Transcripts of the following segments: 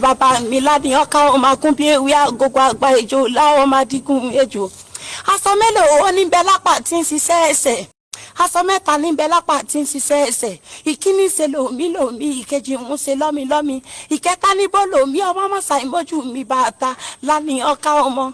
Bàbá mi ládìí ọkà ọmọ akún bí ewé agogo àgbà ejò láwọn máa dínkù ejò. Aṣọ mélòó ó níbẹ̀ lápá tí ń ṣiṣẹ́ ẹsẹ̀? Aṣọ mẹ́ta níbẹ̀ lápá tí ń ṣiṣẹ́ ẹsẹ̀. Ìkíní ṣe lòmí lòmí, ìkejì ń ṣe lọ́mí lọ́mí, ìkẹta níbo lòmí ọmọ mọ̀sá ìmójú mi bàtà lánìí ọkà ọmọ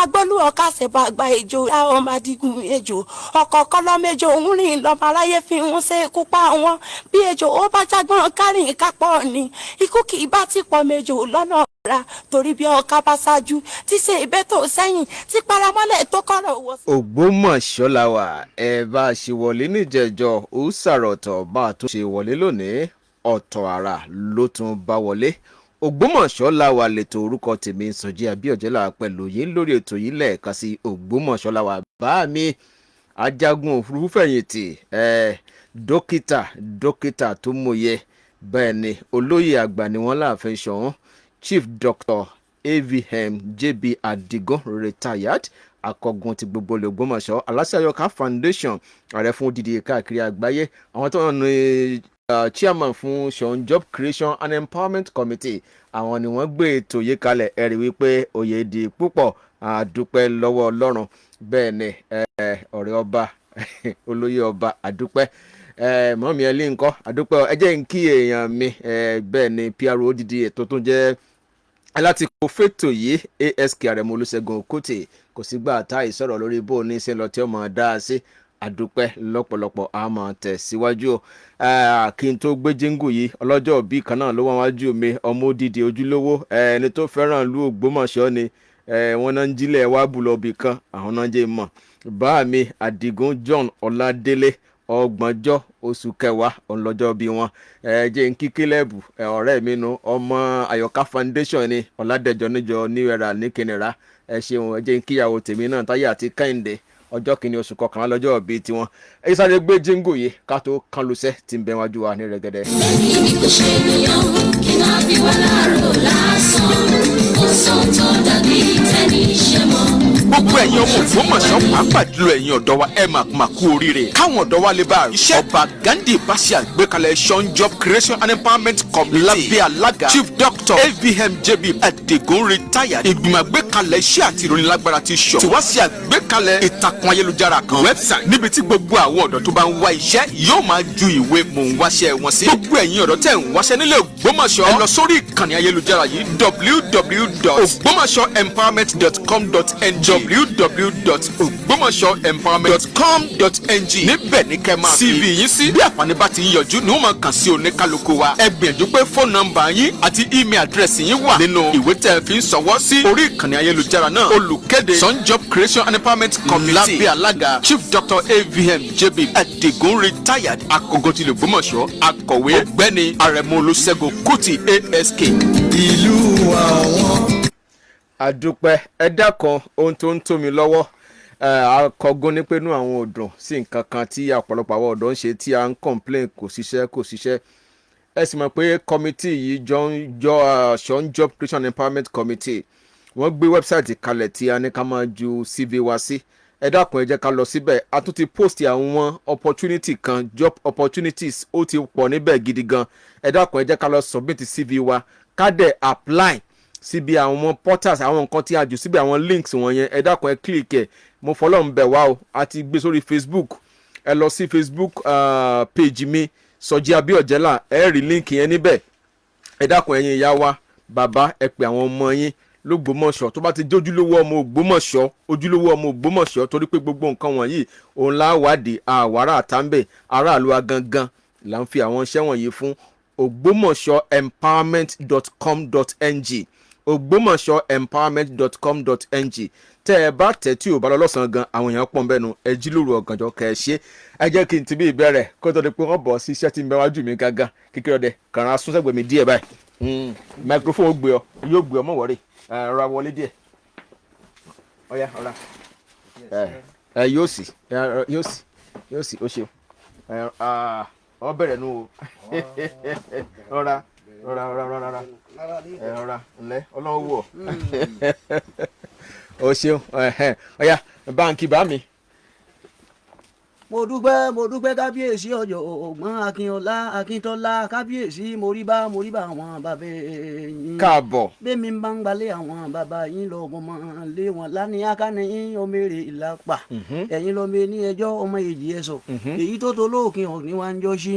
agbólú ọkà ṣẹ̀bà àgbà ejò láwọn máa dínkù ejò. Ọ̀kọ̀ọ̀kan lọ́mẹjọ ń rìn lọ́mọ aráyé fi ń ṣe ikú pa wọn. Bí ejò ó bá jágbọ́n kárìn kápọ̀ ni ikú kì í bá ti pọ̀ mejò lọ́nà ra, torí bí ọkà bá ṣáájú tí ṣe ìbẹ́tò sẹ́yìn tí paramọ́lẹ̀ tó kọ̀rọ̀ wọ. Ògbómọ̀ṣọ́ la wà. Ẹ bá a ṣe wọlé níjẹ̀jọ́, ó sàrọ̀tọ̀. Bá a tún ṣe wọlé lónìí, ọ̀tọ̀ àrà ló tún bá wọlé. Ògbómọ̀ṣọ́ la wà lẹ́tọ̀. Orúkọ tèmi Sọjí Abíọ̀jẹ́là pẹ̀lú yín lórí ètò yìí lẹ́ẹ̀kan sí. Ògbómọ̀ṣọ́ la wà. Bá mi ajagun òfurufú fẹ̀yìntì, ẹ̀ dókítà, dókítà tó mòye, bẹ́ẹ̀ ni olóyè àgbà ni wọ́n láàfin Ṣọ̀ún, Chief Doctor AVM JB Adigun, retired, akọgun ti gbogbo l'Ògbómọ̀ṣọ́, aláṣẹ Àyọkà Foundation, ààrẹ fún odidi káàkiri àgbáyé, àwọn tó ń ní chairman fún Ṣọ̀ún Job Creation and Empowerment Committee. Àwọn ni wọ́n gbé ètò yìí kalẹ̀. Ẹ̀rí wípé òye di púpọ̀. Àdúpẹ́ lọ́wọ́ Ọlọ́run. Bẹ́ẹ̀ ni ọ̀rẹ́ ọba, olóyè ọba, àdúpẹ́. Mọ́mí ẹ lé ńkọ́? Àdúpẹ́. Ẹ jẹ́ ń kí èèyàn mi. Bẹ́ẹ̀ ni PRO odidi ètò tó jẹ́ láti kó fètò yìí, ASK Àrẹ̀mọ Olúṣẹ́gun Òkútì. Kò sígbà tá ìsọ̀rọ̀ lórí bó ní ṣe lọ tí ó mọ̀ dá a sí. Àdúpẹ́ lọ́pọ̀lọpọ̀. A máa tẹ̀síwájú. Kí n tó gbé jingle yìí, ọlọ́jọ́ òbí kan náà ló wá wájú mi, ọmọ odidi ojúlówó ẹni tó fẹ́ràn ìlú Ògbómọ̀ṣọ́ ni. Wọ́n náà ń jílẹ̀ wá bùlọ̀bì kan, àwọn náà jẹ́ mọ̀. Bá mi Àdìgún John Ọládélé, 30ọjọ́ oṣù kẹwàá ọ̀nlọ́jọ́ bí wọn. Ẹ jẹ́ n kí Kílẹ̀bù, ọ̀rẹ́ mi nu, ọmọ Àyọ̀ká Foundation ni, Ọ̀làdẹ̀jọ níjọ New Era ní Kìnìrà. Ẹ ṣeun. Ẹ jẹ́ n kíyàwó tèmi náà, Táyé àti Kẹ́hìndé, ọjọ́ 1 oṣù kọkànlá lọ́jọ́ bíi tiwọn. Ẹ sáré gbé jingle yìí ká tó kán lọ́sẹ̀ tí ń bẹ wájú wa ní rẹ̀gẹ̀dẹ̀. Lẹ́yìn kò ṣe ènìyàn kí náà fi wá láàárọ̀ lásán, ó sọ tó dàbí tẹ́ni iṣẹ́ mọ́. Gbogbo ẹ̀yin ọmọ Ògbómọ̀ṣọ́, pàápàá jùlọ ẹ̀yin ọ̀dọ́ wa, ẹ máa kú oríire. Káwọn ọ̀dọ́ wa lè bá iṣẹ́, ọba Gandhi bá ṣe àgbékalẹ̀ Sean Job Creation and Empowerment Committee lábẹ́ alága Chief Doctor AVM JB Adigun, retired. Ìgbìmọ̀ àgbékalẹ̀ iṣẹ́ àti ìrónilágbára ti sọ tí wá sí àgbékalẹ̀ ìtàkùn ayélujára kan, website, níbi tí gbogbo àwọn ọ̀dọ́ tó bá ń wá iṣẹ́ yóò máa ju ìwé mò ń wáṣẹ́ wọn sí. Gbogbo ẹ̀yin ọ̀dọ́ tẹ̀ ń wáṣẹ́ nílé Ògbómọ̀ṣọ́, ẹ lọ sórí ìkànnì ayélujára yìí: www.ogbomosoempowerment.com.ng, www.ogbomosoempowerment.com.ng. Níbẹ̀ ní kẹ́ máa fi CV yín sí. Bí àǹfààní bá ti ń yọjú ni wọ́n máa kàn sí oníkálukú wa. Ẹ gbìyànjú pé fóònù nọ́mbà yín àti email address yín wà nínú ìwé tẹ́ ẹ fi ń sọwọ́ sí orí ìkànnì ayélujára náà. Olùkéde: Sun Job Creation and Empowerment Committee lábẹ́ alága Chief Dr AVM JB Adigun, retired, akọgun ti l'Ògbómọ̀ṣọ́. Akọ̀wé: Ọ̀gbẹ́ni Arẹ̀mú Olúṣẹ́gun Kútì, ASK. Ìlú wa ọ̀wọ́n. Àdúpẹ́. Ẹ dákan, ohun tó ń tó mi lọ́wọ́, akọgun ní pé inú àwọn ò dùn sí nǹkan kan tí ọ̀pọ̀lọpọ̀ àwọn ọ̀dọ́ ń ṣe, tí a ń complain, kò ṣiṣẹ́, kò ṣiṣẹ́. Ẹ sì mọ̀ pé committee yìí jọ ń jọ Sean Job Creation and Empowerment Committee, wọ́n gbé website kalẹ̀ tí a ní ká máa ju CV wa sí. Ẹ dákun, ẹ jẹ́ ká lọ síbẹ̀. A tún ti post àwọn opportunity kan, job opportunities, ó ti pọ̀ níbẹ̀ gidi gan. Ẹ dákun, ẹ jẹ́ ká lọ submit CV wa, ká dẹ̀ apply síbi àwọn portals, àwọn nǹkan tí a jù síbi, àwọn links wọ̀nyẹn. Ẹ dákun, ẹ click ẹ. Mo fọlọ́run bẹ̀ wá o. A ti gbé sórí Facebook. Ẹ lọ sí Facebook page mi, Sọjí Abíọ̀jẹ́là, ẹ rí link yẹn níbẹ̀. Ẹ dákun, ẹ̀yin ìyá wa, bàbá, ẹ pè àwọn ọmọ yín lÓgbómọ̀ṣọ́ tó bá ti jẹ́ ojúlówó ọmọ Ògbómọ̀ṣọ́, ojúlówó ọmọ Ògbómọ̀ṣọ́, torí pé gbogbo nǹkan wọ̀nyí òun lá wádìí àwárà àtàǹbẹ̀ aráàlú wa gangan là ń fi àwọn iṣẹ́ wọ̀nyí fún. ogbomosoempowerment.com.ng, ogbomosoempowerment.com.ng. Tẹ́ ẹ bá tẹ̀ tí ò bá lọ lọ́sàn-án gan, àwọn èèyàn pọ̀ ń bẹ́nu. Ẹ jí lóru ọ̀gànjọ́ kẹ́ ẹ ṣe. Ẹ jẹ́ kí n ti bí ìbẹ̀rẹ̀ kó tó di pé wọ́n bọ̀ sí iṣẹ́ tí ń bẹ wájú mi gangan. Kékeré ọdẹ kàrà sún sẹ́gbẹ̀ẹ́ mi díẹ̀ báyìí. Microphone ó gbé ọ, yóò gbé ọ mọ̀ wọ́rẹ́. Rọra wọlé díẹ̀. Ọ̀ya, ọ̀ra ẹ yóò sì, yóò sì, yóò sì. Ó ṣeun. Ọ bẹ̀rẹ̀ nù o. Rọra, rọra, rọra, rọra, ẹ rọra. Ǹlẹ́, Ọlọ́run wò ó. O ṣeun. Ọ̀ya, báńkì bá mi. Mo dúpẹ́, mo dúpẹ́, kábíyèsí ọ̀jọ̀gbọ́n Akínọlá Akíntọ́lá. Kábíyèsí, mo rí bá àwọn bàbá yín. Káàbọ̀. Bẹ́ẹ̀mi bá ń gbalẹ̀ àwọn bàbá yín lọ, mo mọ̀ lé wọn lánìí akáni ọmọ èrè ìlàpà. Ẹ̀yin lọ́mọ ní ẹjọ́ ọmọ èjì ẹ̀sọ̀ èyí tó tó lóòkìn ọ̀gbìn wa ń jọ sí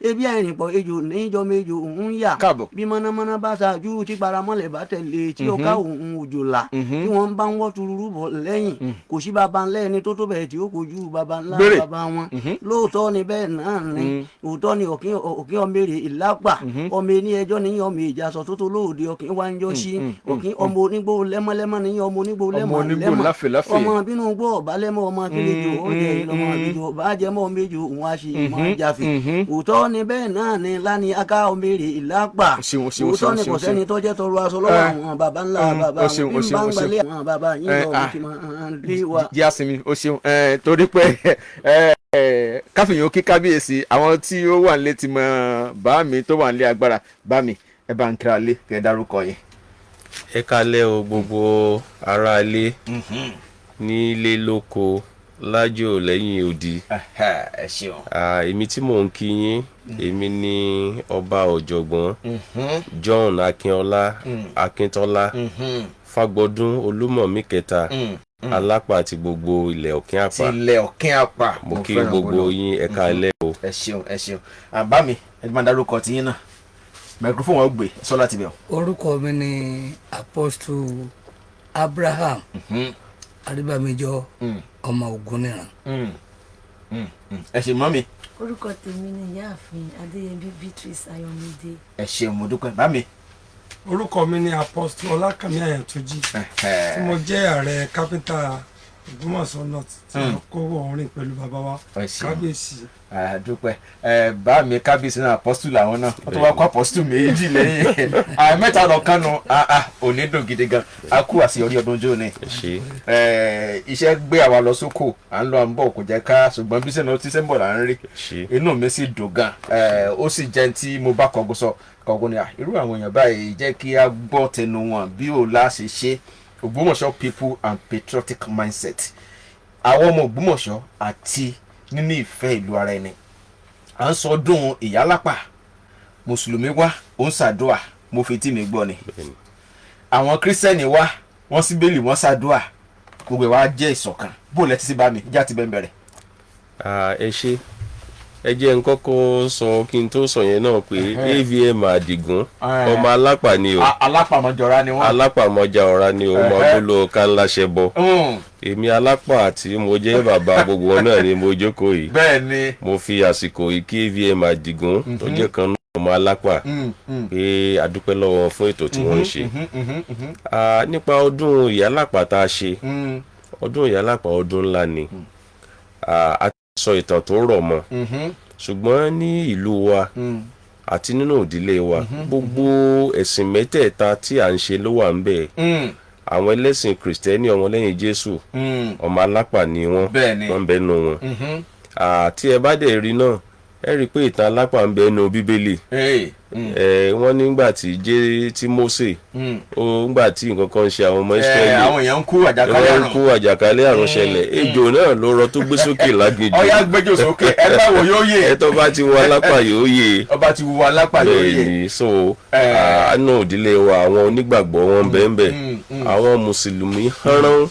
ebi àìrìnpọ̀ ejò níjọ́ méjò ń yà. Bí mọ̀nàmọ́ná bá ṣáájú, tí paramọ́lẹ̀ bá tẹ̀lé, tí ọ̀ká òun òjò là, tí wọ́n bá ń wọ́ tururu bọ̀ lẹ́yìn, kò sí baba ńlá ẹni tó tó bẹ̀rẹ̀ tí ó kojú baba ńlá Gbére. baba wọn. Lóòótọ́ ni, bẹ́ẹ̀ náà ni òótọ́ ni. Ọ̀kín ọ̀kín ọmọ èrè ìlápà, ọmọ ẹni ẹjọ́ ní ọmọ ìjà sọ tó tó lóòdì ọ̀kín wa ń jọ sí ọ̀kín ọmọ onígbó lẹ́mọ́lẹ́mọ́ ní ọmọ onígbó Ọmọ onígbó lẹ́mọ́. láfẹ̀láfẹ̀. Ọmọ bínú gbọ́ ọ̀bá lẹ́mọ́, ọmọ kílejò ọ̀jẹ̀ ìlọmọ àbíjọ ọ̀bá jẹmọ́ méjì òun á sì mọ́ jáfe. Òótọ́ ni, bẹ́ẹ̀ náà ni lánìí aká ọmọ èrè ìlápà. Ṣeun, ṣeun, Òótọ́ ṣeun, ni, kò ṣeun, sẹ́ni tó jẹ́ tọrọ aṣọ lọ́wọ́ àwọn baba ńlá baba O wọn. ṣeun, Bí o n ṣeun, bá ń o ṣeun. gbalẹ̀ àwọn baba yín lọ, ti máa lé wa. Jẹ́ àsinmi. O ṣeun. Torí pé káfíyàn kí kábíyèsí, àwọn tí ó wà nílé ti mọ bá mi tó wà nílé agbára bá mi. Ẹ bá ń kíra lé, kẹ́ ẹ dárúkọ yín. Ẹ kálẹ́ o, gbogbo ará ilé, nílé, lóko, lájò, lẹ́yìn odi. Ẹ ṣeun. Èmi tí mò ń kí yín, èmi ni ọba ọ̀jọ̀gbọ́n John Akínọlá Akíntọ́lá Fágbọdún Olúmọ̀mí kẹta, Alápà àti gbogbo ilẹ̀ Ọ̀kín Àpà. Tilẹ̀ Ọ̀kín Àpà. Mo kí fẹ́ràn gbogbo gbólóhùn. yín, ẹ kálẹ́ o. Ẹ ṣeun, ẹ ṣeun. Àbá mi, ẹ máa dárúkọ tiyín náà. Microphone wọn gbé sọ láti bẹ̀. Orúkọ mi ni Apostle Abraham Adébámijọ ọmọ Ògúnníran. Ẹ ṣe, mọ́ mi. Orúkọ tèmi ni Ìyáàfin Adéyẹbí Beatrice Ayọ̀mídé. Ẹ ṣeun, mo dúpẹ́. Bá mi. Orúkọ mi ni Apostle Ọlákànmí Àyàntúnjì, tí mo jẹ́ ààrẹ kápẹ́ńtà Ògbómọ̀ṣọ́ North, tí mo kó orin pẹ̀lú bàbá wa Ẹ ṣeun. kábíyèsí. Àdúpẹ́ ẹ bá mi. Kábíyèsí náà, apostle làwọn náà. Wọ́n tún wá kó apostle méjì lẹ́yìn mẹ́ta lọ kánú. Òní dùn gidi gan. A kú àṣeyọrí ọdún jóni. Ẹ ṣé. Iṣẹ́ gbé àwa lọ sóko, à ń lọ, à ń bọ̀, kò jẹ́ ká, ṣùgbọ́n bí sẹ́nu tí sẹ́ńbọ̀ là ń rí. Ṣé. Inú mi sì dùn gan. Ó sì jẹ́ tí mo bá kọ̀ọ̀gùn sọ kọ̀ọ̀gùn ni irú àwọn èèyàn báyìí jẹ́ kí a gbọ́ tẹnu wọn bí ò lá ṣe ṣe. Ògbómọ̀ṣọ́ people and patriotic mindset, àwọn ọmọ Ògbómọ̀ṣọ́ àti níní ìfẹ́ ìlú ara ẹni. À ń sọdún Ìyálápà, mùsùlùmí wá, ó ń ṣàdúà, mo fi tí mi gbọ́ ni. Àwọn kírísítẹ́nì wá, wọ́n sí bẹ́ẹ̀lì, wọ́n ṣàdúà, gbogbo ẹ̀ wá jẹ́ ìṣọ̀kan. Bó lẹ ti sí bá mi já ti bẹ́ẹ̀ bẹ̀rẹ̀. Ẹ ṣé. Ẹ jẹ́ n kọ́kọ́ sọ kí n tó sọ yẹn náà pé AVM Àdìgún, ọmọ Alápà ni o. Alápàmọ́jọra ni wọ́n. Alápàmọ́jà ọ̀ra ni o, ọmọ agbóló kánlá ṣẹbọ. Èmi Alápà tí mo jẹ́ bàbá gbogbo wọn náà ni mo jókòó yìí. Bẹ́ẹ̀ ni. Mo fi àsìkò yìí kí AVM Àdìgún tó jẹ́ kan náà ọmọ Alápà pé a dúpẹ́ lọ́wọ́ wọn fún ètò tí wọ́n ń ṣe. Nípa ọdún Ìyálápà tá a ṣe, ọdún Ìyálápà, ọdún ńlá ni. A ti sọ ìtàn tó rọ̀ mọ́, ṣùgbọ́n ní ìlú wa àti nínú ìdílé wa, gbogbo ẹ̀sìn mẹ́tẹ̀ẹ̀ta tí à ń ṣe ló wà ń bẹ̀. Àwọn ẹlẹ́sìn kìrìsìtẹ́nì, ọmọlẹ́yìn Jésù, ọmọ Alápà ni wọ́n. Bẹ́ẹ̀ni. Wọ́n ń bẹ nù wọn. Àti ẹ bá dẹ̀ rí náà, ẹ rí i pé ìtàn Alápà ń bẹ nù Bíbélì. Ẹ wọ́n nígbà tí jẹ́ tí Mósè ó ńgbà tí nǹkan kan ń ṣe àwọn ọmọ Ísírẹ́lì, àwọn èèyàn ń kú, àjàkálẹ̀ wọ́n ń àrùn. kú, àjàkálẹ̀ àrùn ṣẹlẹ̀, ejò náà ló rọ tó gbé sókè láginjù. Ọyá, gbẹjọ sókè, ẹ bá wò yóò yè. Ẹ tó bá ti wọ Alápà yóò yè. Ọba ti wọ Alápà yóò yè. Bẹ́ẹ̀ni. So àánú ìdílé wa, àwọn onígbàgbọ́ wọn bẹ́ẹ̀ bẹ́ẹ̀, àwọn mùsùlùmí hánrán,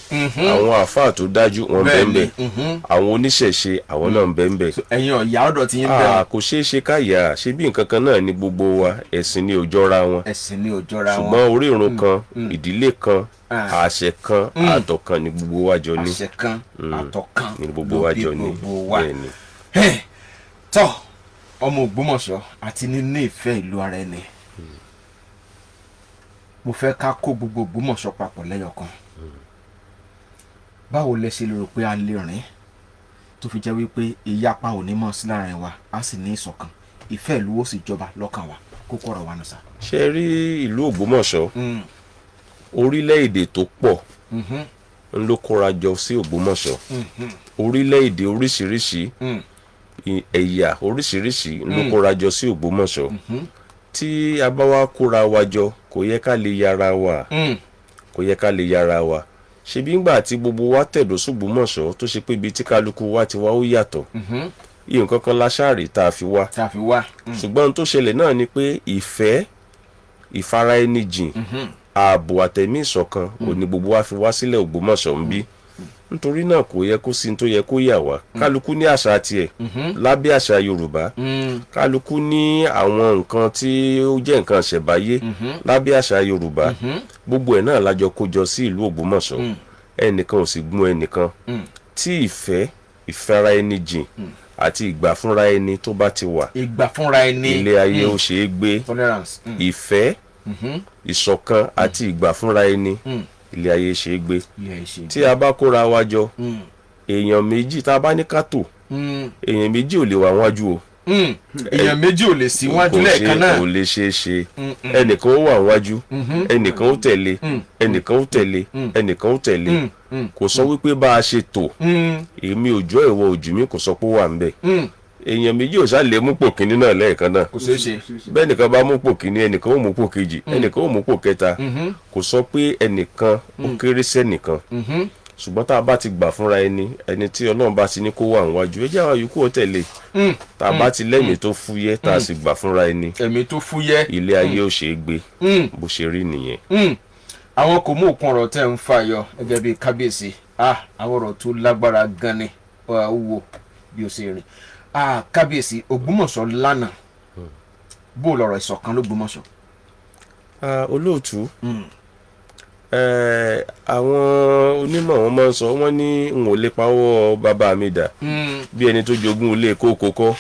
àwọn àfáà tó dájú wọn bẹ́ẹ̀ bẹ́ẹ̀, àwọn oníṣẹ̀ṣe, àwọn náà bẹ́ẹ̀ bẹ́ẹ̀. Ẹ̀yin ọ̀yà ọ̀dọ̀ tí yín bẹ́ẹ̀. Kò ṣeé ṣe káyà ṣe bí nǹkan kan náà ní gbogbo wa. Ẹ̀sìn ni ò jọra wọn. Ẹ̀sìn ni ò jọra wọn. Ṣùgbọ́n orírun kan, ìdílé kan, àṣẹ kan, àtọ̀ kan ni gbogbo wa jọ ní. Àṣẹ kan, àtọ̀ kan ní gbogbo wa ló bí jọ ní. gbogbo wa. Bẹ́ẹ̀ ni. Tọ́ ọmọ Ògbómọ̀ṣọ́ àti nínú ìfẹ́ ìlú ara ẹni, mo fẹ́ ká kó gbogbo Ògbómọ̀ṣọ́ papọ̀ lẹ́yọ̀kan. Báwo lẹ ṣe lè rò pé a lè rìn tó fi jẹ́ wípé ìyapa ò ní mọ̀ sí láàrin wa, á sì ní ìṣọ̀kan, ìfẹ́ ìlú ó sì jọba lọ́kàn wa? Kókó ọ̀rọ̀ wa nù sá. Ṣe rí ìlú Ògbómọ̀ṣọ́, orílẹ̀-èdè tó pọ̀ ń ló kóra jọ sí Ògbómọ̀ṣọ́. Orílẹ̀-èdè oríṣiríṣi, ẹ̀yà oríṣiríṣi ń ló kóra jọ sí Ògbómọ̀ṣọ́. Tí a bá wá kóra wa jọ, kò yẹ ká lè yára wa, kò yẹ ká lè yára wa. Ṣebí ńgbà tí gbogbo wa tẹ̀dó s'Ògbómọ̀ṣọ́, tó ṣe pé ibi tí kálukú wa ti wá ó yàtọ̀, nǹkan kan la ṣáàrì tá a fi wá. Tá a fi wá. Ṣùgbọ́n ohun tó ṣẹlẹ̀ náà ni pé ìfẹ́, ìfara ẹni jìn, ààbò àtẹ̀mí ìṣọ̀kan ò ní gbogbo wa fi wá sílẹ̀ Ògbómọ̀ṣọ́ ń bí. Nítorí náà, kò yẹ kó sí ní tó yẹ kó yà wá. Kálukú ní àṣà tiẹ̀ lábẹ́ àṣà Yorùbá, kálukú ní àwọn nǹkan tí ó jẹ́ nǹkan ṣẹ̀báyé lábẹ́ àṣà Yorùbá. Gbogbo ẹ̀ náà lájọ kó jọ sí ìlú Ògbómọ̀ṣọ́. Ẹnìkan ò sì gún ẹnìkan. Tí ìfẹ́, ìfẹ́ra ẹni jìn àti ìgbà fúnra ẹni tó bá ti wà, Ìgbà fúnra ẹni. ilé ayé ó ṣe é gbé. Tolerance. Ìfẹ́, ìṣọ̀kan àti ìgbà fúnra ẹni, ilé ayé ṣe é gbé. Ilé ayé ṣe é. Tí a bá kóra wa jọ, èèyàn méjì tá a bá ní ká tò, èèyàn méjì ò lè wà wájú o. Èèyàn méjì ò lè sí wájú Kò lẹ́ẹ̀kan náà. Kò lè ṣeé ṣe. Ẹnìkan ó wà wájú, ẹnìkan ó tẹ̀lé, ẹnìkan ó tẹ̀lé, ẹnìkan ó tẹ̀lé. Kò sọ wípé bá a ṣe tò, èmi òjò, ìwọ òjò mi, kò sọ pé ó wà ń bẹ̀. Èèyàn méjì ò sá lè mú pò kínní náà lẹ́ẹ̀kan náà. Kò ṣeé ṣe. Bẹ́ẹ̀ nìkan bá mú pò kínní, ẹnìkan ó mú pò kejì, ẹnìkan ó mú pò kẹta. Kò sọ pé ẹnìkan ó kéré sẹ́nìkan. Ṣùgbọ́n tá a bá ti gbà fúnra ẹni, ẹni tí Ọlọ́run bá ti ní kó wà níwájú, ẹ jẹ́ àwọn yòókù ó tẹ̀lé. Tá a bá ti lẹ́mìí tó fúyẹ́, tá a sì gbà fúnra ẹni, Ẹ̀mí tó fúyẹ́. ilé ayé ó ṣe é gbé. Bó ṣe rí nìyẹn. Àwọn kò mú òkun ọ̀rọ̀ tẹ́ ń fà yọ gẹ́gẹ́ bí kábíyèsí. Àwọn ọ̀rọ̀ tó lágbára gan ni. Ó wo bí ó ṣe rìn. Kábíyèsí, Ògbómọ̀ṣọ́ lánàá, bó lọ̀rọ̀ ìṣọ̀kan l'Ógbómọ̀ṣọ́? Olóòtú, àwọn onímọ̀ wọn máa ń sọ, wọ́n ní n ò lè pawọ́ bàbá mi dà bí ẹni tó jogún ilé kókó kọ́.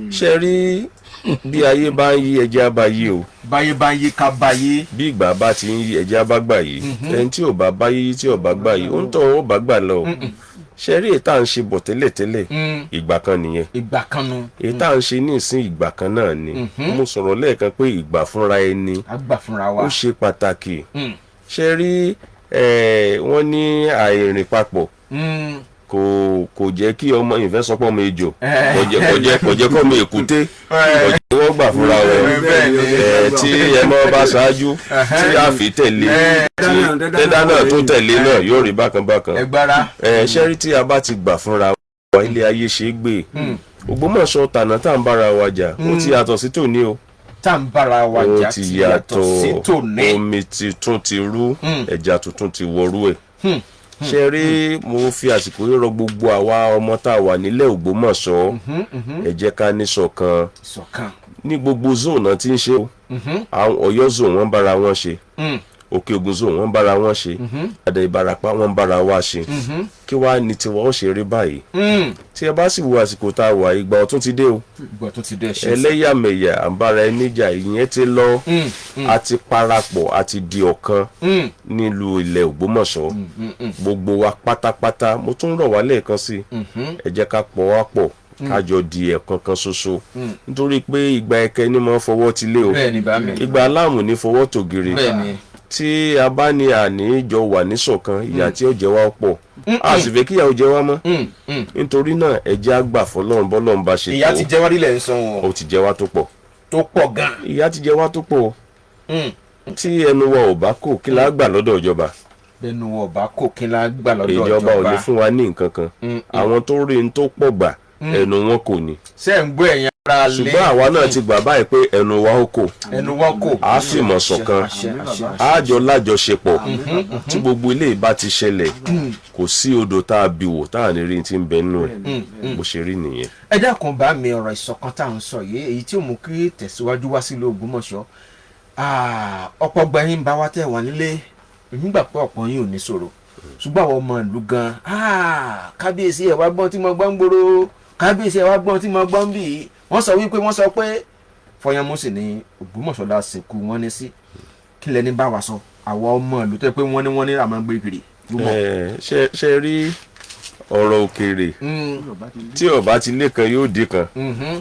Ṣe rí, bí ayé bá ń yí, ẹjẹ́ á bá yí o. Báyé bá ń yí, ká báyé. Bí ìgbà bá ti ń yí, ẹjẹ́ á bá gbà yìí. Ẹni tí ò bá bá yí, tí ò bá gbà yìí, ó ń tọ́ ó bá gbà lọ. Ṣe rí, èyí tá à ń ṣe bọ̀ tẹ́lẹ̀tẹ́lẹ̀, ìgbà kan nìyẹn. Ìgbà kan nu. Èyí tá à ń ṣe ní ìsín, ìgbà kan náà ni. Mo sọ̀rọ̀ lẹ́ẹ̀kan pé ìgbà fúnra ẹni A gbà fúnra wa. ó ṣe pàtàkì. Ṣe rí, wọ́n ní àìrìn papọ̀ kò jẹ́ kí ọmọ ìfẹ́ sọ pé ọmọ ejò, kò jẹ́ kọ́ ọmọ èkúté, kò jẹ́ wọ́n gbà fúnra wọn. Tí ẹ mọ́ bá ṣáájú, tí a fi tẹ̀lé, tí dẹ́dá náà tó tẹ̀lé náà, yóò rí bákan bákan. Ẹgbára. Ṣe rí, tí a bá ti gbà fúnra wa, ilé ayé ṣe é gbé. Ògbómọ̀ṣọ́ tànà tá à ń bára wa jà, ó ti yàtọ̀ sí tòní o. Tá à ń bára wa Ó jà ti ti yàtọ̀ sí tòní. Omi tuntun ti rú, ẹja tuntun ti wọrú ẹ̀. Ṣe rí, mo fi àsìkò yìí rọ gbogbo àwa ọmọ tá a wà nílẹ̀ Ògbómọ̀ṣọ́, ẹ jẹ́ ká ní ṣọ̀kan. Ṣọ̀kan. Ní gbogbo zone náà ti ń ṣe o. Àwọn Ọ̀yọ́ zone, wọ́n bára wọn ṣe. Òkè Ògùn zone, wọ́n bára wọn ṣe. Àdà Ìbàràpá, wọ́n bára wa ṣe. Kí wàá ní tiwa ó ṣe rí báyìí? Tí ẹ bá sì wo àsìkò tá a wà, ìgbà ọ̀tun ti dé o. Ìgbà tó ti dé ṣe. Ẹlẹ́yàmẹ̀yà, à ń bára ẹni jà, ìyẹn ti lọ. A ti parapọ̀, a ti di ọ̀kan nílùú ilẹ̀ Ògbómọ̀ṣọ́, gbogbo wa pátápátá. Mo tún rọ̀ wá lẹ́ẹ̀kan sí i, ẹ jẹ́ ká pọ̀ wá pọ̀, ká jọ di ẹ̀kan kan ṣoṣo, nítorí pé ìgbà ẹ̀kẹ́ ni mo fọwọ́ ti lé o. Bẹ́ẹ̀ni, bá mi. Ìgbà aláàmù ní fọwọ́ tògiri. Tí a bá ní àní jọ wà níṣọ̀kan, ìyà tí ó jẹ wá pọ̀, a sì fẹ́ kíyà ó jẹ wá mọ́. Nítorí náà, ẹ jẹ́ á gbà fọlọ́run, bọ́lọ́run bá ṣe Ìyà tó. ti jẹ wá nílẹ̀ ń sọ wọn. Ó ti jẹ wá tó pọ̀. Tó pọ̀ gan. Ìyà ti jẹ wá tó pọ̀. Tí ẹnu wa ò bá kò, kí la gbà lọ́dọ̀ ìjọba? Bẹ́ẹ̀ni, wọn ò bá kò, kí la gbà lọ́dọ̀ Ìjọba ìjọba? ò ní fún wa ní nǹkan kan. Àwọn tó rí n tó pọ̀ gbà, ẹnu wọn kò ní. Ṣé ń gbọ́, ẹ̀yin ara lé? Ṣùgbọ́n àwa náà ti gbà báyìí pé ẹnu wa ó kò. Ẹnu wa kò. A sì mọ̀ ṣọ̀kan. Àṣẹ, àṣẹ, àṣẹ. A jọ lájọṣepọ̀. Tí gbogbo ilé ìbá ti ṣẹlẹ̀, kò sí odò tá a bì wò tá a ní rí ti ń bẹ nínú ẹ̀. Bó ṣe rí nìyẹn. Ẹ dákun bá mi, ọ̀rọ̀ ìṣọ̀kan tá à ń sọ yìí, èyí tí ó mú kí tẹ̀síwájú wá sílùú Ògbómọ̀ṣọ́. Ọ̀pọ̀ gbẹ̀yìn bá wa tẹ̀ wá nílé, èmi gbà pé ọ̀pọ̀ yín ò ní sọ̀rọ̀, ṣùgbọ́n àwọn ọmọ ìlú gan, kábíyèsí, ẹ̀ wá gbọ́n tí mo gbọ́n ń gbòòrò. Kábíyèsí, ẹ̀ wá gbọ́n tí mo gbọ́n ń bì í. Wọ́n sọ wípé, wọ́n sọ pé Fọyánmú ní Ògbómọ̀ṣọ́ la sìnkú wọn ní sí. Kí lẹni bá wa sọ àwọn ọmọ ìlú tó yẹ pé wọ́n ní àmọ́ gbé kiri? Ṣe rí, ọ̀rọ̀ òkèèrè, tí ọba ti lé kan, yóò dé kan.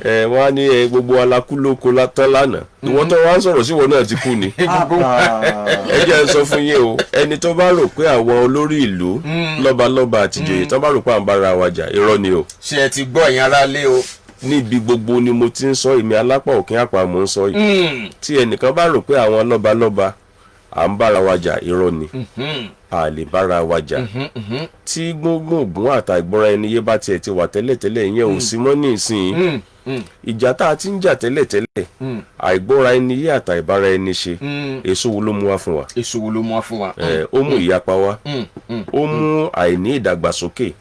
Ẹ wọ́n á ní ẹ gbogbo alákú lóko tán lánàá. Ìwọ tó wá ń sọ̀rọ̀ síwọ náà ti kú ni. Ẹ jẹ́ n sọ fún yín o, ẹni tó bá rò pé àwọn olórí ìlú, lọ́balọ́ba àtìjòyè, tó bá rò pé à ń bára wa jà, irọ́ ni o. Ṣé ẹ ti gbọ́, ẹ̀yin ará lé o? Níbi gbogbo ni mo ti ń sọ, èmi alápá òkè àpá mò ń sọ yìí. Tí ẹnìkan bá rò pé àwọn lọ́balọ́ba à ń bára wa jà, irọ́ ni. A lè bára wa jà. Tí gbóngbòngbòn àtàìgbọ́ra ẹni yé bá tiẹ̀ ti wà tẹ́lẹ̀tẹ́lẹ̀, ìyẹn ò sí mọ́ ní ìsìn. Ìjà tá a ti ń jà tẹ́lẹ̀tẹ́lẹ̀, àìgbọ́ra ẹni yé àtàìbára ẹni ṣe, èso wo ló mú wá fún wa? Èso wo ló mú wá fún wa? Ó mú ìyapa wá, ó mú àìní ìdàgbàsókè,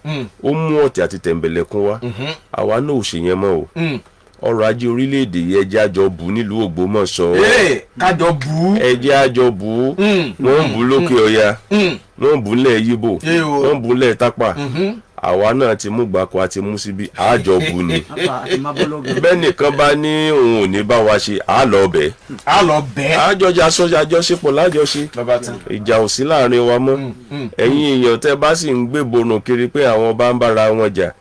ó mú ọ̀tẹ̀ àti tẹ̀m̀bẹ̀lẹ̀kún wá. Àwa náà ò ṣe yẹn mọ́ o. Ọrọ̀ ajé orílẹ̀-èdè yìí, ẹ jẹ́ á jọ bù nílùú Ògbómọ̀ṣọ́. Ee, kájọ bù ú. Ẹ jẹ́ á jọ bù ú. Wọ́n ń bù lókè ọya, wọ́n ń bù nílẹ̀ Yíbò, wọ́n ń bù nílẹ̀ Tápà. Àwa náà ti mú gbàkọ àti mú síbi àjọ bù ni. Bẹ́ẹ̀ nìkan bá ní òun ò ní bá wa ṣe, à lọ bẹ́ẹ̀. Á lọ bẹ́ẹ̀. Àjọjà sọ́jà àjọṣepọ̀ lájọṣe. Bàbá tán. Ìjà ò sí láàrin wa mọ́. Ẹ̀yin èèyàn tẹ́ bá sì ń gbé borùn kiri pé àwọn bá ń bára wọn jà,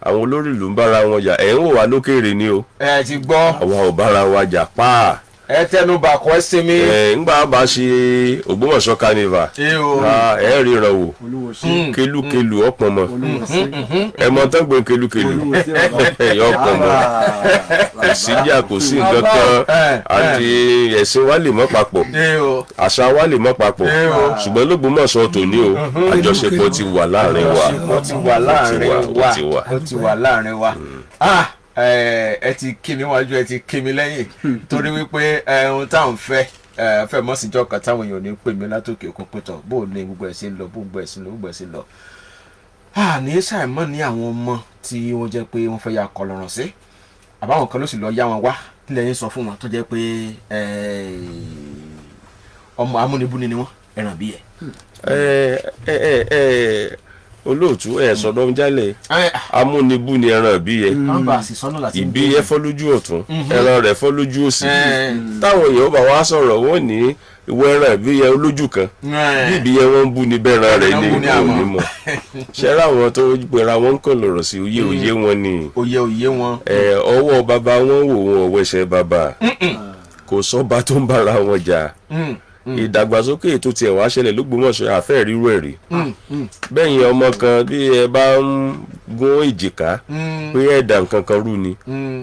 àwọn olórí ìlú ń bára wọn jà, ẹ̀ ń wò wá lókèrè ni o. Ẹ ti gbọ́. Àwa ò bára wa jà páà. Ẹ tẹnu bà kọ́, ẹ sinmi. Ẹ ńgbà bá ṣe Ògbómọ̀ṣọ́ carnival, ẹ ríran wò, kelúkelù ọ̀pọ̀ mọ́. Ẹ mọ tán gbé kelúkelù yọ ọ̀pọ̀ mọ́. Kò sí jà, kò sí nǹkan kan. Àti ẹ̀sìn wa lè mọ́ papọ̀, àṣà wa lè mọ́ papọ̀, ṣùgbọ́n l'Ógbómọ̀ṣọ́ tòní o, àjọṣepọ̀ ti wà láàrin wa. Ó ti wà láàrin wa. Ó ti wà. Ó ti wà láàrin wa. Ah, ẹ ti kí mi wájú, ẹ ti kí mi lẹ́yìn, torí wípé ohun táwọn fẹ́ fẹ́ mọ́ síjọ́ kan táwọn èèyàn ò ní pè mí látòkè òkun pẹ̀tọ̀ bó o ní gbogbo ẹ̀ ṣe ń lọ, bó gbogbo ẹ̀ ṣe ń lọ, gbogbo ẹ̀ ṣe ń lọ. Ní sàìmọ́ ní àwọn ọmọ tí wọ́n jẹ́ pé wọ́n fẹ́ ya kọlọ̀rọ̀ sí àbáwọn kan ló sì lọ yá wọn wá kílẹ̀ yín sọ fún wọn tó jẹ́ pé ọmọ amúnibúni ni wọ́n, ẹ̀ràn bí ẹ̀. Ẹ ẹ ẹ olóòtú, ẹ sọdọ ń jálẹ, amúnibú ni ẹran ìbí yẹ. Ìbí yẹ fọ́ lójú ọ̀tún, ẹran rẹ̀ fọ́ lójú òsì. Táwọn èèyàn bá wá sọ̀rọ̀, wọ́n ní ìwọ ẹran ìbí yẹ olójú kan, bí ìbí yẹ wọ́n ń bú ni bẹ́ẹ̀ran rẹ̀ ní òní mọ̀ ṣẹ́rẹ́. Àwọn tó gbéra wọn ń kàn lọ̀rọ̀ sí òye òye wọn ni. Òye òye wọn. Ẹ ọwọ́ bàbá wọn wò wọn ọ̀wẹ́sẹ̀ bàbá, kò sọ́ba tó ń bára wọn jà. Ìdàgbàsókè tó tiẹ̀ wá ṣẹlẹ̀ l'Ógbómọ̀ṣọ́, àfẹ́ ríru ẹ̀ rí bẹ́yìn. Ọmọ kan bí ẹ bá ń gún èjìká pé ẹ̀dà nǹkan kan rú ni,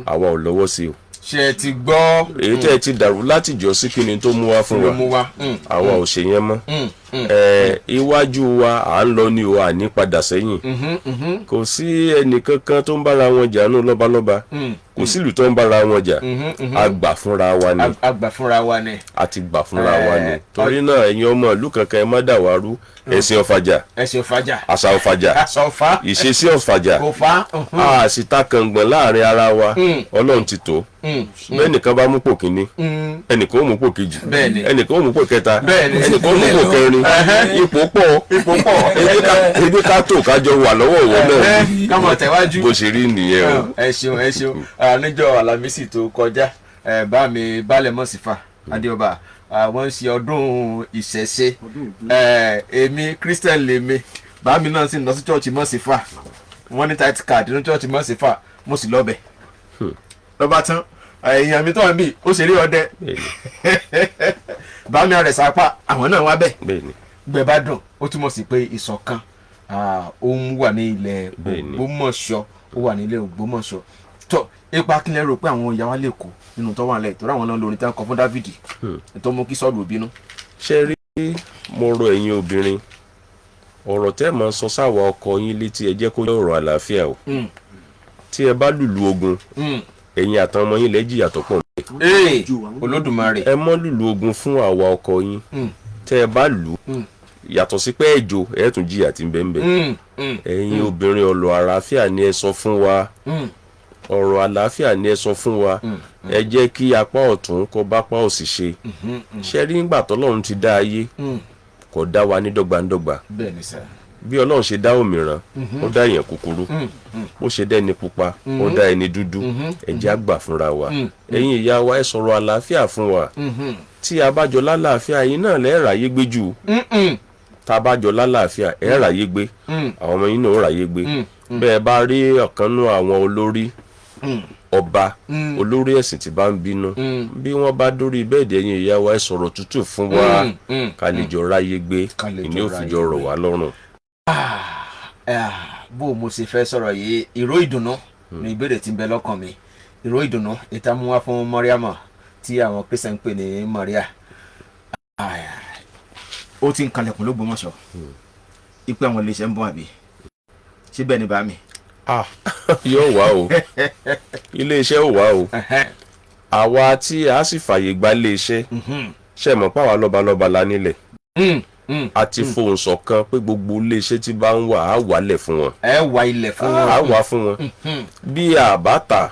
àwa ò lọ́wọ́ sí o. Ṣe ẹ ti gbọ́? Èyí tẹ́ ẹ ti dàrú látìjọ́ sí, kí ni tó mú wá fún wa? Àwa ò ṣe yẹn mọ́. Ẹ iwájú wa à ń lọ ní o, àní padà sẹ́yìn. Kò sí ẹnìkankan tó ń bára wọn jà nù lọ́balọ́ba, kò sílùú tó ń bára wọn jà. A gbà fúnra wa ni. A gbà fúnra wa ni. A ti gbà fúnra wa ni. Torí náà, ẹ̀yin ọmọ ìlú kankan, ẹ má dà wá rú. Ẹ̀sìn ọ̀fàjà, ẹ̀sìn ọ̀fàjà, àṣà ọ̀fàjà, àṣà ọ̀fà, ìṣesí ọ̀fàjà, kò fa. A sì ta kàngbọ̀n láàrin ara wa. Ọlọ́run ti tó bẹ́ẹ̀. Nìkan bá mú pò kínní, ẹnìkan ó mú pò kejì, ẹnìkan ó mú pò kẹta, ẹnìkan ó mú pò kẹrin. Ipò pọ̀. Ipò pọ̀. Ebi ká tó kájọ wà lọ́wọ́ ìwọ náà. Kámọ̀ tẹ̀wájú. Bó ṣe rí nìyẹn o. Ẹ ṣeun, ẹ ṣeun. Níjọ́ Àlàmísì tó kọjá, bá mi balẹ̀ mọ̀sífà Adéọba, wọ́n ń ṣe ọdún ìṣẹ̀ṣe. Èmi Christian lèmi, bá mi náà sì lọ sí church mọ̀sífà. Wọ́n ní tight card ní church mọ̀sífà, mo sì lọ́bẹ̀ lọ́ba tán. Èèyàn mi tó wà níbí, ó ṣeré ọdẹ, bá mi rẹ̀ sápá, àwọn náà wá bẹ̀ gbẹ bá dùn. Ó túmọ̀ sí pé ìṣọ̀kan ó ń wà ní ilẹ̀ Ògbómọ̀ṣọ́, ó wà ní ilẹ̀ Ògbómọ̀ṣọ́. Tó ipa kílẹ̀ rò pé àwọn ìyá wa lè kó nínú tó wà nílẹ̀, torí àwọn náà lórin tí wọ́n kọ fún Dávìdì tó mú kí Sọ́ọ̀lù bínú. Ṣé rí, mo rọ ẹ̀yin obìnrin, ọ̀rọ̀ tẹ́ máa sọ sáwà ọkọ yín létí, ẹ jẹ́ kó jẹ́ ọ̀rọ̀ àlàáfíà o. Tí ẹ bá lùlù ogun, ẹ̀yin àtàwọn ọmọ yín lẹ́ jìyà tó pọ̀. Ee, Olódùmarè. Ẹ mọ́ lùlù ogun fún àwa ọkọ yín. Tẹ́ ẹ bá lù ú, yàtọ̀ sí pé ẹ̀jọ̀ ẹ̀ tún jìyà tí ń bẹ ń bẹ. Ẹ̀yin obìnrin, ọ̀rọ̀ àlàáfíà ni ẹ sọ fún wa, ọ̀rọ̀ àlàáfíà ni ẹ sọ fún wa. Ẹ jẹ́ kí apá ọ̀tún kó bá apá òsì ṣe. Ṣe rí, nígbà tọ́lọ́run ti dá ayé, kò dá wa ní dọ́gbandọ́gba. Bẹ́ẹ̀ ni sà. Bí Ọlọ́run ṣe dá òmìrán, ó dá èèyàn kúkúrú, ó ṣe dá ẹni pupa, ó dá ẹni dúdú. Ẹ jẹ́ á gbà fúnra wa. Ẹ̀yin ìyá wa, ẹ sọ̀rọ̀ àlàáfíà fún wa. Tí a bá jọ lálàáfíà, yín náà lẹ́ẹ̀ ráyé gbé jù. Tá a bá jọ lálàáfíà, ẹ ráyé gbé, àwọn ọmọ yín náà ó ráyé gbé. Bẹ́ẹ̀ bá rí ọ̀kan nú àwọn olórí ọba, olórí ẹ̀sìn tí bá ń bínú, bí wọ́n bá dórí bẹ́ẹ̀dì, ẹ̀yin ìyá wa, ẹ sọ̀rọ̀ tútù fún wa, ká lè jọ ráyé gbé. Ìní ò fi jọ rọ̀ wá lọ́rùn. Bó mo ṣe fẹ́ sọ̀rọ̀ yìí, ìró ìdùnnú ní ìbéèrè tí ń bẹ lọ́kàn mi. Ìró ìdùnnú ìtàmúwá fún Mọ́ríàmọ̀ tí àwọn Christian ń pè ní Maria. Ó ti ń kalẹ̀kùn l'Ógbómọ̀ṣọ́ ipe àwọn iléeṣẹ́ ń bọ̀, àbí ṣé bẹ́ẹ̀ ni bá mi? Ah, yóò wá o, iléeṣẹ́ ò wá o. Àwa tí a sì fààyè gba iléeṣẹ́, ṣe mọ̀ pé àwa lọ́balọ́ba la nílẹ̀, a ti fohùn ṣọ̀kan pé gbogbo iléeṣẹ́ tí bá ń wà á wálẹ̀ fún wọn. Ẹ wá ilẹ̀ fún wọn. Á wà fún wọn. Bí a bá tà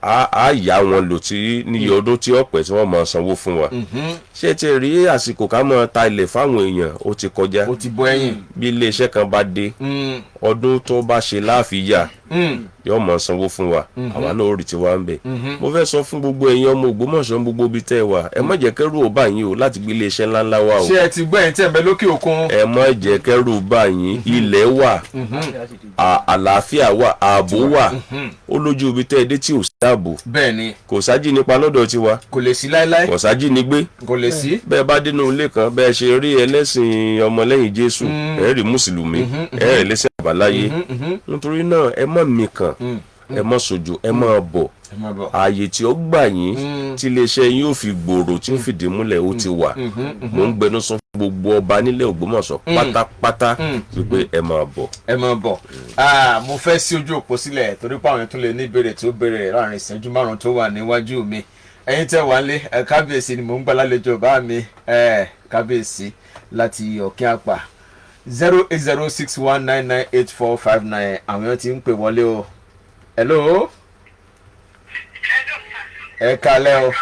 á yá wọn lò tí níye ọdún tí ọ̀pẹ tí wọ́n máa sanwó fún wa. Ṣé ti rí àsìkò ká máa ta ilẹ̀ fáwọn èèyàn, ó ti kọjá. Ó ti bọ́ ẹ̀yìn. Bí iléeṣẹ́ kan bá dé, ọdún tó bá ṣe láàfin yà, yóò máa sanwó fún wa, àwa náà ó rí tiwa ń bẹ̀. Mo fẹ́ sọ fún gbogbo ẹ̀yin ọmọ Ògbómọ̀ṣọ́, gbogbo ibi tẹ́ ẹ wà, ẹ má jẹ́ kẹ́rù ó bà yín o láti gbé iléeṣẹ́ ńláńlá wa o. Ṣé ẹ ti gbọ́, ẹ̀yin tí ẹ̀ ń bẹ lókè òkun? Ẹ má jẹ́ kẹ́rù bà yín. Ilẹ̀ wà, àlàáfíà wà, ààbò wà. Ó lójú ibi tẹ́ ẹ dé tí ò sí ààbò. Bẹ́ẹ̀ ni. Kò sájì nípa lọ́dọ̀ tiwa. Kò lè sí láéláé. Kò sájì ní gbé. Kò lè sí. Bẹ́ẹ̀ bá dénú ilé kan, bẹ́ẹ̀ ṣe rí ẹlẹ́sìn ọmọlẹ́yìn Jésù, ẹ rí mùsùlùmí, ẹ rí ẹlẹ́sìn àbáláyé. Nítorí náà, ẹ má mikàn, ẹ má sojo, ẹ má bọ̀. Ẹ má bọ̀. Ààyè tí ó gbà yín tí iléeṣẹ́ yín ó fi gbòòrò, tí ó fìdí múlẹ̀, ó ti wà. Mò ń gbẹnu sọ fún gbogbo ọba nílẹ̀ Ògbómọ̀ṣọ́ pátápátá wípé ẹ máa bọ̀. Ẹ máa bọ̀. Ah, mo fẹ́ sí ojú òpó sílẹ̀ torí pé àwọn èèyàn tún lè ní ìbéèrè tí ó béèrè láàrin ìṣẹ́jú 5 tó wà níwájú mi. Ẹ̀yin tẹ́ wà nílé ẹ, kábíyèsí ni mò ń gbà lálejò, bá mi ẹ kábíyèsí láti Ọ̀kín Àpà. 08061998459. Àwọn èèyàn ti ń pè wọlé o. Hello, ẹ kalẹ́ o.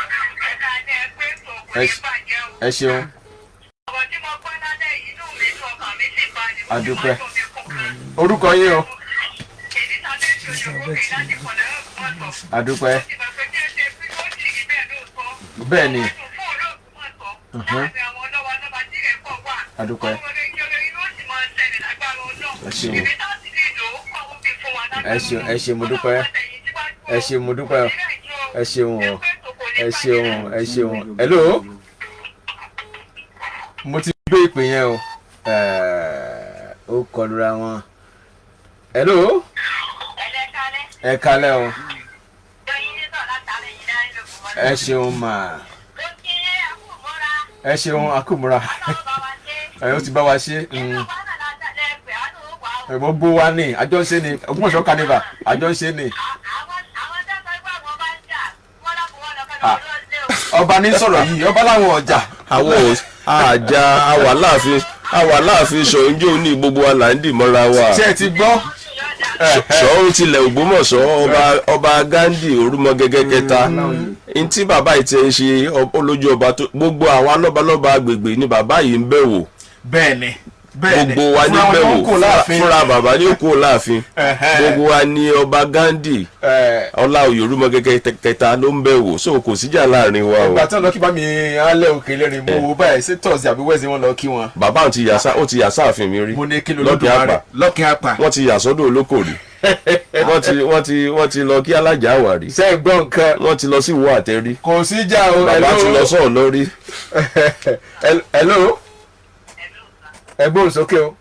Ẹ ṣeun, adúpẹ́. Orúkọ yín o? Adúpẹ́. Bẹ́ẹ̀ ni. Adúpẹ́. Ẹ ṣeun, ẹ ṣeun, ẹ ṣeun, mo dúpẹ́. Ẹ ṣeun, mo dúpẹ́. Ẹ ṣeun o, ẹ ṣeun, ẹ ṣeun. Hello, mo ti gbé ìpè yẹn o. Ó kọlura wọn. Hello, ẹ kalẹ́ o. Ẹ ṣeun mà, ẹ ṣeun akúmúra. Ẹ ó ti bá wa ṣe. Ẹ gbogbo wa ní àjọ ń ṣe ni Ògbómọ̀ṣọ́ carnival, àjọ ń ṣe ni. Ah, ọba ní sọ̀rọ̀ yìí, ọba láwọn ọjà. Àwọn ò àjà, àwà láàfin, àwà láàfin Ṣọ̀únjó ní gbogbo wa là ń dì mọ́ra wa. Ṣé ẹ ti gbọ́? Ṣọ̀ún tilẹ̀ Ògbómọ̀ṣọ́, ọba Gandhi Orúmọgẹ́gẹ́ kẹta, ntí bàbá yìí ti ń ṣe olójú ọba tó gbogbo àwa lọ́balọ́ba agbègbè ni bàbá yìí ń bẹ̀ wò. Bẹ́ẹ̀ ni, bẹ́ẹ̀ ni. Gbogbo wa ní Fúnra wọn bẹ̀ ni wò. wọ́n kò láàfin. Fúnra bàbá ní kò láàfin. Gbogbo wa ní ọba Gandhi Ọláoyè Orúmọgẹ́gẹ́ kẹta ló ń bẹ̀ wò, so kò síjà láàrin wa o. Ìgbà tí wọ́n lọ kí bá mi alẹ́ òkè lẹ́rìn, mo wo báyìí, ṣé Thursday àbí Wednesday wọ́n lọ kí wọn. Bàbá òun ti yà sá, ó ti yà sáàfin mi rí. Mo ní kí ló Lọ́kì lódùmarè Àpà. Lọ́kì Àpà. Wọ́n ti yà sọ́dọ̀ olókòrí, wọ́n ti lọ kí alájà àwárí. Ṣé ẹ gbọ́ nǹkan? Wọ́n ti lọ sí ìwọ àtẹrí. Kò sí jà o. Bàbá ti lọ sọ̀rọ̀ lórí. Hello, ẹ gbóhùn sókè o.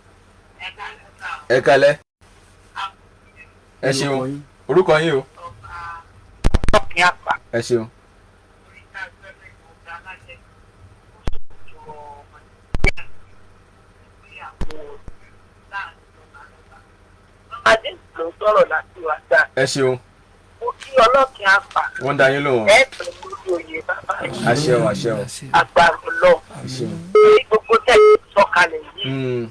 Ẹ kalẹ́, ẹ ṣeun. Orúkọ yín o? Ẹ ṣeun. Adé ló sọ̀rọ̀ láti wá gbà. Ẹ ṣeun. Mo kí ọlọ́kìn àpà. Wọ́n dá yín lóhùn. Ẹ pẹ̀lú oyè bàbá yìí. Àṣẹ o, àṣẹ o. Agbára lọ. Àṣẹ o. Ní gbogbo tẹ̀sí sọ̀kalẹ̀ yìí,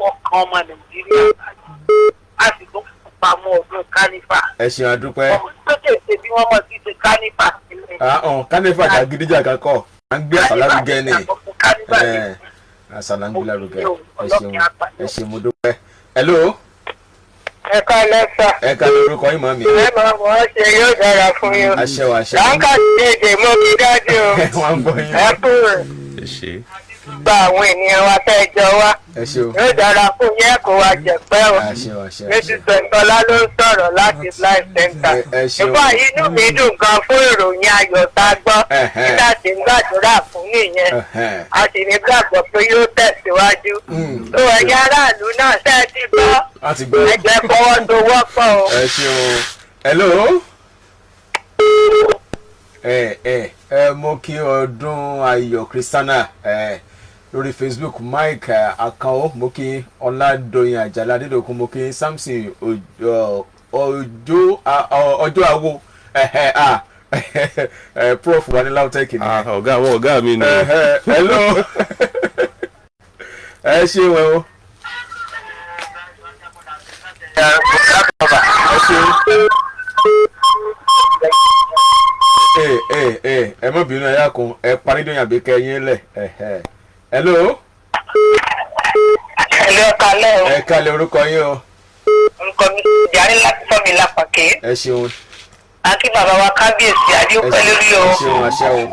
ọkàn ọmọ Nàìjíríà bàjẹ́. A sì tún pamọ́ ọdún kánífà. Ẹ ṣeun, àdúpẹ́. Ọmọ tó tètè bí wọ́n mọ̀ sí ṣe kánífà sílẹ̀. Ahàn kánífà jàgídíjàgan kọ́, à ń gbé àṣà lárugẹ ni. Àṣà là ń gbé lárugẹ. Ẹ ṣeun, ẹ ṣeun, mo dúpẹ́. Hello. Ẹ ká lẹ́sà. Ẹ ká lórúkọ yín mọ́ mi. Ẹ máa mọ̀ ọ́ ṣe, yóò dára fún yín. Àṣẹ o, àṣẹ o. Láǹkà sí èdè mọ́ mi dájú o. Wọ́n ń gbọ́ yín. Ẹ kúrò Ẹ ṣe. gba àwọn ènìyàn wa tẹ́ ẹ jọ wá. Ẹ ṣeun. Yóò dára fún yín, ẹ kó wa jẹ̀pẹ́ o. Àṣẹ o, àṣẹ, àṣẹ. Mrs. Bẹ̀ntọ́lá ló ń sọ̀rọ̀ láti Life Center. Ẹ ṣeun. Ìfọ̀ inú mi dùn gan fún ìròyìn ayọ̀ tá a gbọ́. Nígbà tí ń gbàdúrà fún nìyẹn. A sì ní gbàgbọ́ pé yóò tẹ̀síwájú. Tó ẹ̀yin aráàlú náà, ṣe é ti gbọ́? A ti gbọ́. Ẹ jẹ́ fọwọ́sowọ́pọ̀ o. Ẹ ṣeun. Hello. Ẹ ẹ ẹ mo kí ọdún ayọ̀ Kristiana. Ẹ Lórí Facebook, Mike Akao, mo kí yín. Ọládọyìn Àjàlá Adédọkùn, mo kí yín. Samson Ọjọ́ Ọjọ́ Awo, prof wa ní LAUTECH ni. Ọ̀gá àwọn ọ̀gá mi nù. Hello, ẹ ṣe wẹ̀ o. Ẹ ṣeun. Ẹ ẹ ẹ ẹ má bínú, ẹ yá kun ẹ parí dóyún àbí kẹ yín lẹ. Hello. Ẹ̀lú ọkà lẹ́ o. Ẹ kálẹ̀, orúkọ yín o? Orúkọ mi Jàre láti sọ mi lápàkè. Ẹ ṣeun. Akí bàbá wa kábíyèsí adéúpẹ́ lórí o. Ẹ ṣeun, àṣẹ o.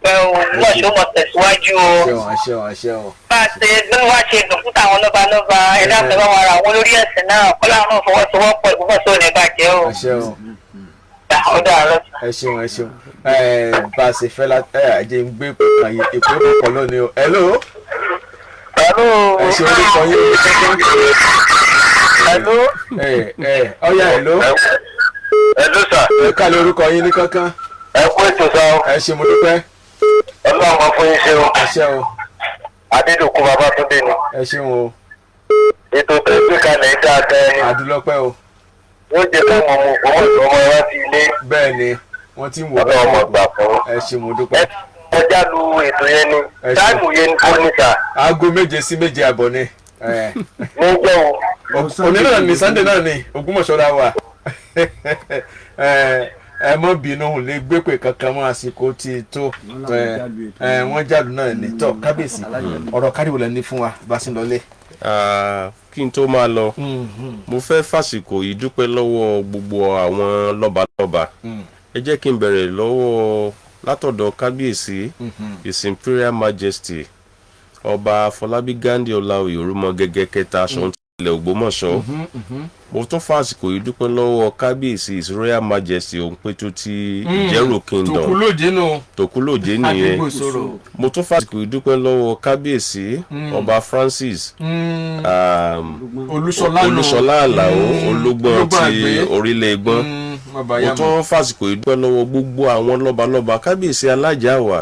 Pẹ́ o, wọ́n ṣó mọ̀ tẹ̀síwájú o. Ṣeun, àṣẹ o, àṣẹ o. Bá a ṣe bí wọ́n ṣe dùn fún tàwọn lọ́ba lọ́ba, ẹ dákun, ẹ bá wa ra àwọn olórí ẹ̀sìn náà kọ́ láwọn náà fọwọ́sowọ́pọ̀ ìgbọ́sọ̀ ò ní bàjẹ́ o. Àṣẹ o. Ó dàárọ̀. Ẹ ṣeun, ẹ ṣeun. Ẹ bá a ṣe fẹ́ la ẹ jẹ́ ń gbé ìpè pọ̀ lónìí o. Hello. Hello. Ẹ ṣe orúkọ yín? Hello. Ẹ ẹ ọyá, hello. Hello sir. Ẹ kálẹ̀, orúkọ yín ní kankan? Ẹ kú ètò sá o. Ẹ ṣe, mo dúpẹ́. Ọlọ́run máa fún yín ṣe o. Àṣẹ o. Adédọ̀kun Babátúndé ni. Ẹ ṣeun o. Ètò tó gbé kalẹ̀ dáadáa ni. Àdúlọ́pẹ́ o. Yóò jẹ́ káwọn ọmọ Ògbómọ̀ṣọ́ ọmọ wa sí ilé. Bẹ́ẹ̀ ni, wọ́n ti ń wò. Ọlọ́run máa gbà fún. Ẹ ṣe, mo dúpẹ́. Kọjá lu ètò yẹn ni. Ẹ ṣe. Time yẹn ni kò ní sà. Aago 7 sí 7:30 ni. Ní jẹ́ o. Òní náà ni, Sunday náà ni, Ògbómọ̀ṣọ́ la wà. Ẹ mọ́ bínú, lè gbé pè kankan mọ́, àsìkò tí tó. Wọ́n jálù náà ni. Tọ́ kábíyèsí, ọ̀rọ̀ káríwò lẹ́ni fún wa bá sí lọlé. Kí n tó máa lọ, mo fẹ́ fàsìkò yìí dúpẹ́ lọ́wọ́ gbogbo àwọn lọ́balọ́ba. Ẹ jẹ́ kí n bẹ̀rẹ̀ lọ́wọ́ látọ̀dọ̀ kábíyèsí, His Imperial Majesty Ọba Afọlábí Ghandi Ọláoyè Orúmọgẹ́gẹ́ kẹta, Ṣọ̀ún tilẹ̀ Ògbómọ̀ṣọ́. Mo tún fàsìkò yìí dúpẹ́ lọ́wọ́ kábíyèsí, His Royal Majesty Òǹpẹ̀tù ti Ìjẹ̀rò Kingdom. Tòkúlòjé nù. Tòkúlòjé nìyẹn. Adigbosoro. Mo tún fàsìkò yìí dúpẹ́ lọ́wọ́ kábíyèsí Ọba Francis Olúṣọlá nù. Olúṣọlá Àlàó Olúgbọ́n Olúgbọ́n ti àgbẹ̀. orílẹ̀ Ìgbọ́n. Ọba Mo Yamọ. tún fàsìkò yìí dúpẹ́ lọ́wọ́ gbogbo àwọn lọ́balọ́ba, kábíyèsí Alájàwà,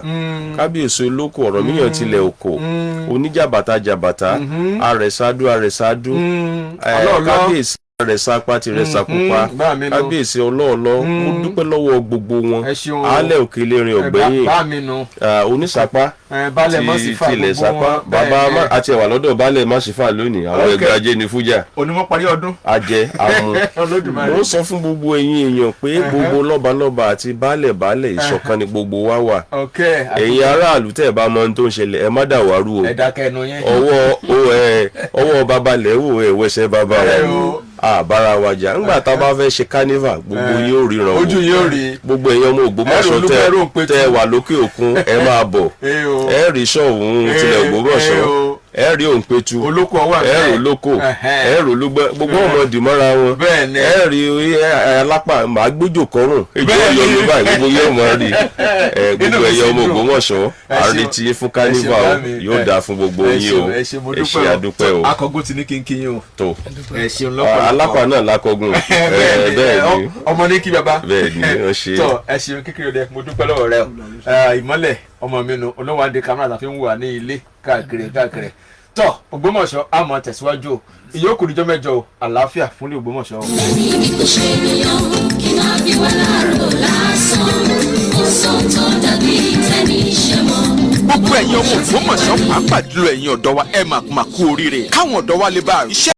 kábíyèsí Olóko Ọ̀rànmíyàn tilẹ̀ Òkò, oníjàbàtà jàbàtà, àrẹ̀sádú àrẹ̀sádú, Ọlọ́ọ̀lọ́. kábíyèsí Àrẹ̀sápá ti rẹ̀sà pupa, Bá mi nù. kábíyèsí Ọlọ́ọ̀lọ́. Mo dúpẹ́ lọ́wọ́ gbogbo wọn. Ẹ ṣeun o. Alẹ́ òkè lérin ọ̀gbẹ́yìn, Bá mi nù. Onísapá Baálẹ̀ ti Mọ́sífà, tilẹ̀ gbogbo Sapá wọn. bàbá Bẹ́ẹ̀ ni. àti ẹ̀wà lọ́dọ̀ baálẹ̀ Mọ́sífà lónìí, àwọn Ok. ẹgbẹ́ ajé ni fújà. Onímọ̀ parí ọdún. Ajẹ àmú. Olódùmarè. Mo ń sọ fún gbogbo ẹ̀yin èèyàn pé gbogbo lọ́balọ́ba àti baálẹ̀ baálẹ̀, ìṣọ̀kan ni gbogbo wa wà. Ok. Ẹ̀yin aráàlú, tẹ́ ẹ̀ bá mọ ohun tó ń ṣẹlẹ̀, ẹ má dàwárù o. Ẹ dákẹ́ ẹnu yín. Ọwọ́ o, ẹ ọwọ́ bàbá lẹ̀ wò, ẹ wẹsẹ̀ bàbá Ẹ o o. àbára wa jà. Ńgbà tá a bá fẹ́ ṣe carnival, gbogbo yóò ríran o. Ojú yóò rí. Gbogbo ẹ̀yin ọmọ Ògbómọ̀ṣọ́ Ẹrù tẹ́ Olúgbẹ́rù ń petú. tẹ́ wà lókè òkun, ẹ máa bọ̀. Ẹ o. Ẹ rí Ṣọ̀ún tilẹ̀ Ògbómọ̀ṣọ́, ẹ o. ẹ rí Òǹpẹ̀tù, Olóko ọwọ́ ẹ rí Olóko, ẹ rí Olúgbẹ́, gbogbo ọmọ dìmọ́ra wọn. Bẹ́ẹ̀ ni. Ẹ rí alápá màá gbójò kọrùn ejò Bẹ́ẹ̀ ni. ọyọ ló báyìí, gbogbo yóò mọ rí ẹ. Inú Gbogbo mi ẹ̀yin sì ọmọ dùn. Ògbómọ̀ṣọ́, Ẹ ṣeun. àrètí fún carnival Ẹ ṣeun, o. bá mi. Yóò dáa fún gbogbo Ẹ yín o. ṣeun, ẹ ṣeun, mo Ẹ ṣe, dúpẹ́ o. àdúpẹ́ o. Akọgun ti ní kí n kí yín o. Tó Ẹ ṣeun lọ́pọ̀lọpọ̀. alápá náà lákọ̀gùn. Bẹ́ẹ̀ ni. Bẹ́ẹ̀ ni. Ọmọ ní kí baba. Bẹ́ẹ̀ ni, ó ṣe. Tọ, ẹ ṣeun kékeré dẹ, mo dúpẹ́ lọ́wọ́ rẹ o. Ìmọ́lẹ̀ ọmọ mi nu olówó adé kámẹ́rà tàfi ń wà ní ilé káàkiri káàkiri. Tọ Ògbómọ̀ṣọ́, a máa tẹ̀síwájú o. Ìyókù níjọ́ mẹ́jọ o. Àlàáfíà fúnlé Ògbómọ̀ṣọ́ o. Ẹni kò ṣe ènìyàn kí máa fi wá láàárọ̀ lásán, kò sóhun tó dàbí tẹ́ni iṣẹ́ mọ́. Gbogbo ẹ̀yin ọmọ Ògbómọ̀ṣọ́, pàápàá jùlọ ẹ̀yin ọ̀dọ́ wa, ẹ máa kú oríire káwọn ọ̀dọ́ wa lè bá iṣẹ́.